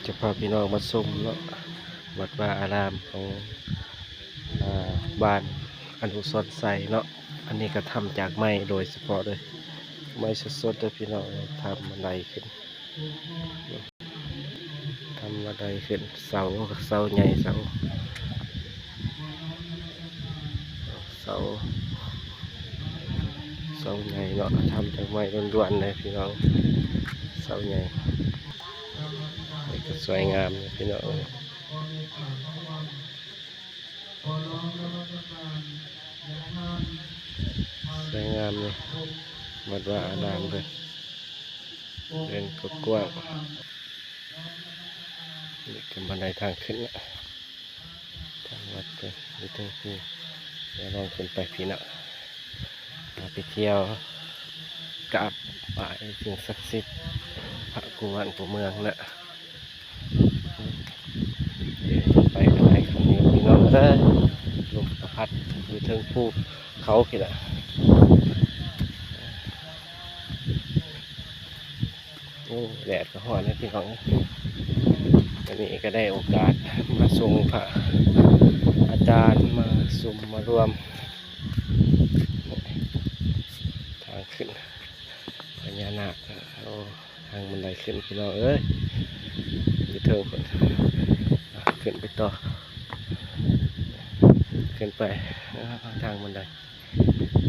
ຈະພາພີ່ນ້ອງມາຊົມເນາະ ວັດວາອາຣາມຂອງ ອາ ບ້ານອະນຸສອນໄຊເນາະ. ອັນນີ້ກໍທຳຈາກໄມ້ໂດຍສະເພາະເລີຍ ໄມ້ສົດໆເດີພີ່ນ້ອງ. ທຳບັນໄດຂຶ້ນ ທຳບັນໄດຂຶ້ນ ເສົາ ເສົາໃຫຍ່ ເສົາ ເສົາ ເສົາໃຫຍ່ເນາະ ທຳຈາກໄມ້ລ້ວນໆເລີຍພີ່ນ້ອງ ເສົາໃຫຍ່. ນີ້ກໍສວຍງາມເລີຍພີ່ນ້ອງ ສວຍງາມເລີຍ ວັດວາອາຣາມເພິ່ນ ເດີ່ນກວ້າງໆ. ນີ້ກໍບັນໄດທາງຂຶ້ນນະ ທາງວັດເພິ່ນຢູ່ເທິງພູ. ດຽວລອງຂຶ້ນໄປພີ້ເນາະ ພາໄປທ່ຽວກາບໄຫວ້ສິ່ງສັກສິດ ພະຄູ່ບ້ານຄູ່ເມືອງນະ. ໄປກໍໄດ້ຄັນນີ້ພີ່ນ້ອງເອີຍ ລົມກໍພັດຢູ່ເທິງພູເຂົາພີ້ລະ. ໂອ້ ແດດກໍຮ້ອນເດ້ພີ່ນ້ອງ. ວັນນີ້ກໍໄດ້ໂອກາດມາສົ່ງພະອາຈານ ມາຊຸມມາລວມ ທາງຂຶ້ນພະຍານາກ. ໂອ້ ທາງບັນໄດຂຶ້ນພີ່ນ້ອງເອີຍ ຢູ່ເທິງພຸ້ນ. ຂຶ້ນໄປຕໍ່ ຂຶ້ນໄປ ທາງບັນໄດ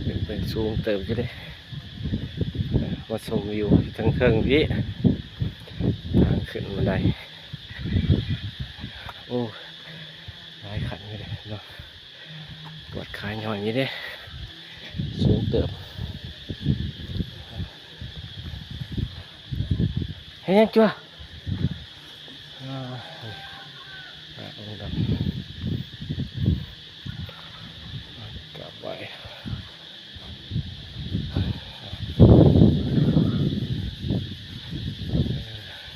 ຂຶ້ນໄປສູງເຕີບຢູ່ເດ້. ມາຊົມວິວທາງເທິງພີ້ ທາງຂຶ້ນບັນໄດ. ໂອ້ ຫຼາຍຂັ້ນຢູ່ເດ້ເນາະ ປວດຂາຍ້ອນຢູ່ເດ້ ສູງເຕີບ. ເຮັດຫຍັງຈົວ? ອາ ພະອົງດຳ ກາບໄຫວ້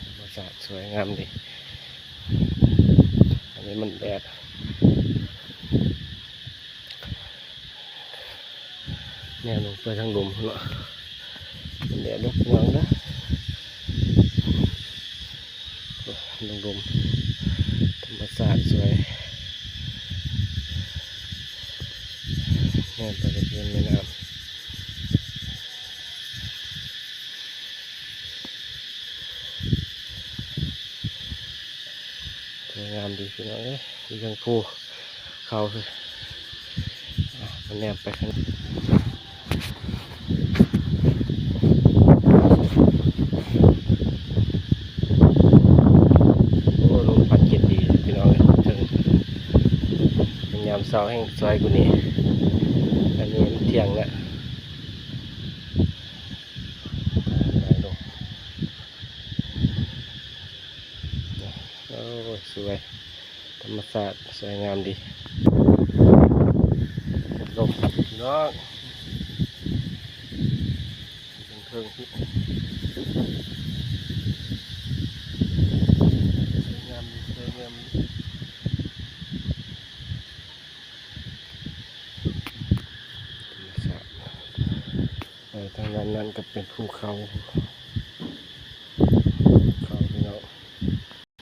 ທຳມະຊາດສວຍງາມດີ. ອັນນີ້ມັນແດດ ແນວລົງໄປທາງລຸ່ມເນາະ ແດດເດີພີ່ນ້ອງເດີ ລົງລຸ່ມ ທຳມະຊາດສວຍ ແນວໄປເປັນແມ່ນ້ຳ ສວຍງາມດີພີ່ນ້ອງເອີຍ ຢູ່ເທິງພູເຂົາ ມາແນມໄປຂ້າງ ໂອ້ ລົມພັດເຢັນດີພີ່ນ້ອງເອີຍ ເທິງ ຍາມເຊົ້າແຮ່ງສວຍກວ່ານີ້ ອັນນີ້ມັນທ່ຽງແລ້ວ. ໂອ້ຍ ສວຍ ທຳມະຊາດສວຍງາມດີ ລົມພັດພີ່ນ້ອງ ເທິງໆ ສວຍງາມດີ ສວຍງາມດີ ທຳມະຊາດ. ເອີ ທາງດ້ານນັ້ນກໍເປັນພູເຂົາ